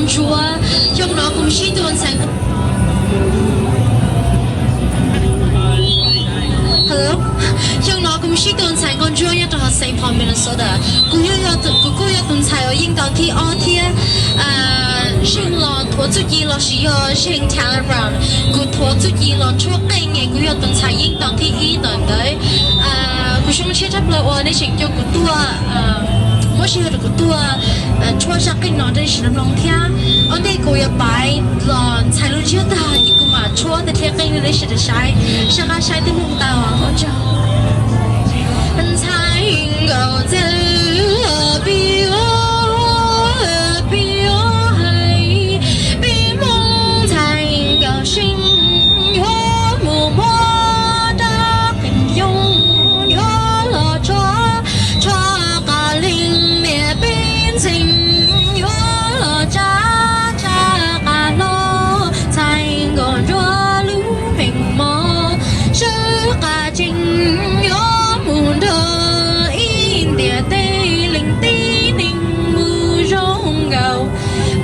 Ntsuab. Xyoo no kuv sib tw ntxhais Hello. Xyoo no kuv sib tw ntxhais nkauj ntsuab nyob rau hauv Saint Paul, Minnesota. Kuv yog, kuv kuj yog tus ntxhais uas yeej ntaus thib ob thiab. Zeeg los thuav txuj ci los sis yog zeeg talent run, kuv thuav txuj ci los tshuab qeej es kuv yog tus ntxhais yeej ntaus thib ib ntawm ntawd. Kuv zoo siab tshaj plaws uas nej tseem coj kuv tuaj, muab sij hawm rau kuv tuaj tshuab zaj qeej no rau nej sawv daws mloog thiab. Ua ntej kuv yuav pais los ntxhais lub ntsiab tag ces kuv mam tshuab tej qeej rau nej sawv daws saib, saj qab saib twb mus tau. Ntxhais nkauj ntxawm, pib ua, pib ua hais, peb Hmoob ntxhais nkauj seej yuav mus muab rab qeej yooj yuav los tshuab, tshuab qas leej niam peb ntxhais yuav los tsa, tsa qas hlo ntxhais nkauj ntsuab lub meej mom, sawv qas tseem yuav mus nrog ib ntiam teb leej tib neeg mus zoo nkaus.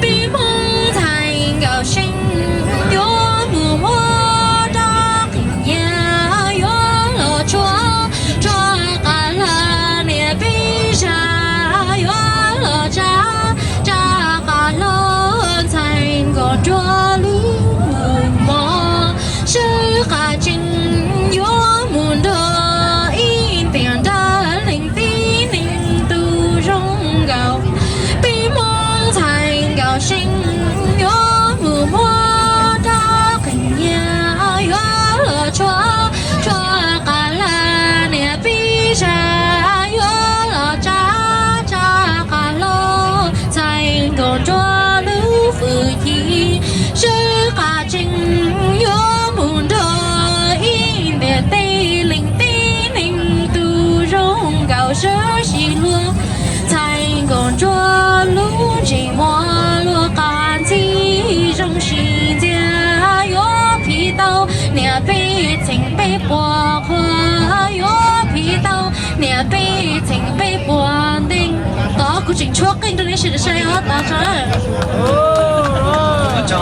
Peb Hmoob ntxhais nkauj seej yuav mus muab rab qeej nyiaj yuav los tshuab, tshuab qas hlo niam peb zaj yuav los tsa, tsa qas hlo ntxhais nkauj ntsuab lub meej mom, sawv qas tseem yuav mus nrog ib ntiam nrog leej tib neeg tus zoo nkaus. Peb Hmoob ntxhais nkauj seej yuav mus muab rab qeej nyiaj yuav los tshuab, tshuab qas hlo niam peb zaj yuav los tsa, tsa qas hlo ntxhais nkauj ntsuab lub hwj chim, sawv qas tseem yuav mus nrog ib ntiam teb leej tib neeg tus zoo nkaus sawv sim luag. Ntxhais nkauj ntsuab lub ntsej muag luag qab ntxhi zoo sib ntxias yuav phim tau niam peb txheej peb puas qhua, yuav phim tau niam peb txheej peb puas ntees. Tod kuv tseem tshuab qeej rau nej sawv daws saib os, tod tso.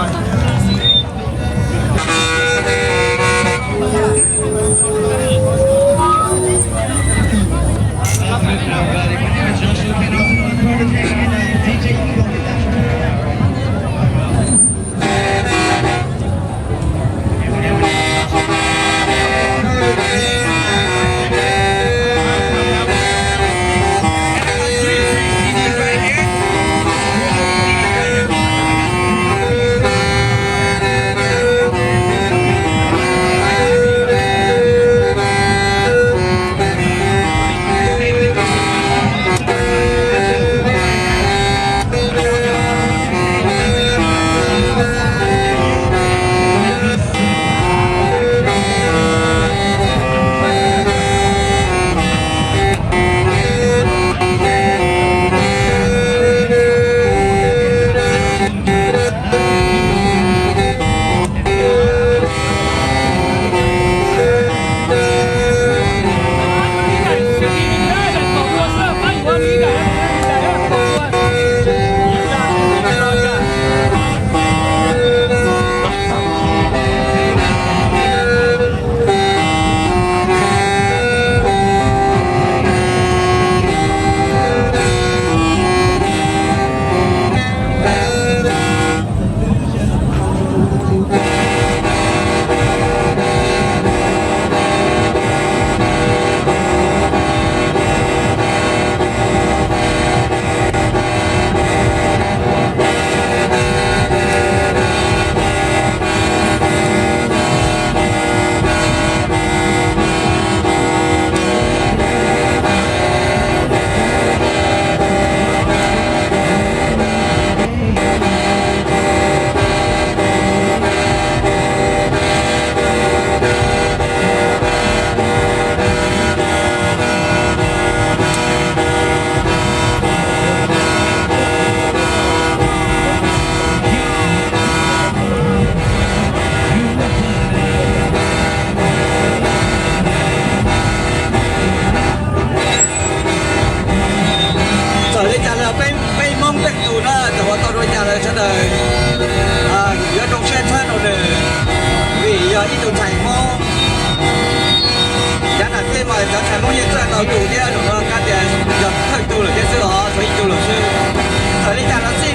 Yuav zoo siab txhawb rau nws, vim yog ib tug ntxhais Hmoob. Yav nram tej mas cov ntxhais Hmoob yeej txawj tau tus thiab, zaum no kab tias yog thawj tug lawm thiab xwb os, tsuas ib tug lawm xwb. Txawm li cas los xij